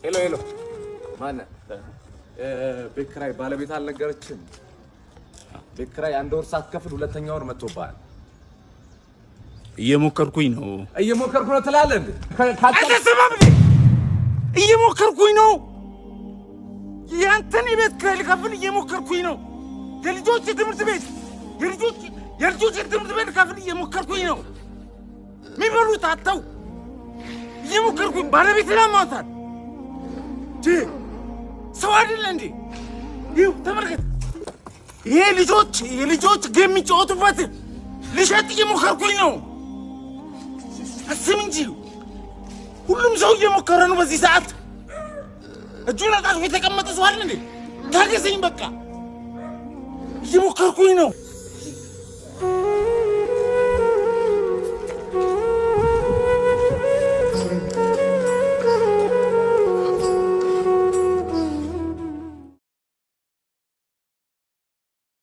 Hello hello፣ ማነህ? ቤት ኪራይ ባለቤት አልነገረችም? ቤት ኪራይ አንድ ወር ሳትከፍል ሁለተኛ ወር መጥቶብሃል። እየሞከርኩኝ ነው። እየሞከርኩ ነው ትላለህ እንዴ? አልተሰማም እንዴ? እየሞከርኩኝ ነው። ያንተን የቤት ኪራይ ልከፍል እየሞከርኩኝ ነው። የልጆች ትምህርት ቤት የልጆች ትምህርት ቤት ልከፍል እየሞከርኩኝ ነው። የሚበሉት አጥተው እየሞከርኩኝ፣ ባለቤት ላማታል ሰው አይደለ እንዴ? ይኸው ተመልከት። ይሄ ልጆች የልጆች game የሚጫወቱበት ልሸጥ እየሞከርኩኝ ነው። አስብ እንጂ፣ ሁሉም ሰው እየሞከረ ነው። በዚህ ሰዓት እጁን አጣጥፎ የተቀመጠ ሰው አለ እንዴ? ታገሰኝ በቃ፣ እየሞከርኩኝ ነው።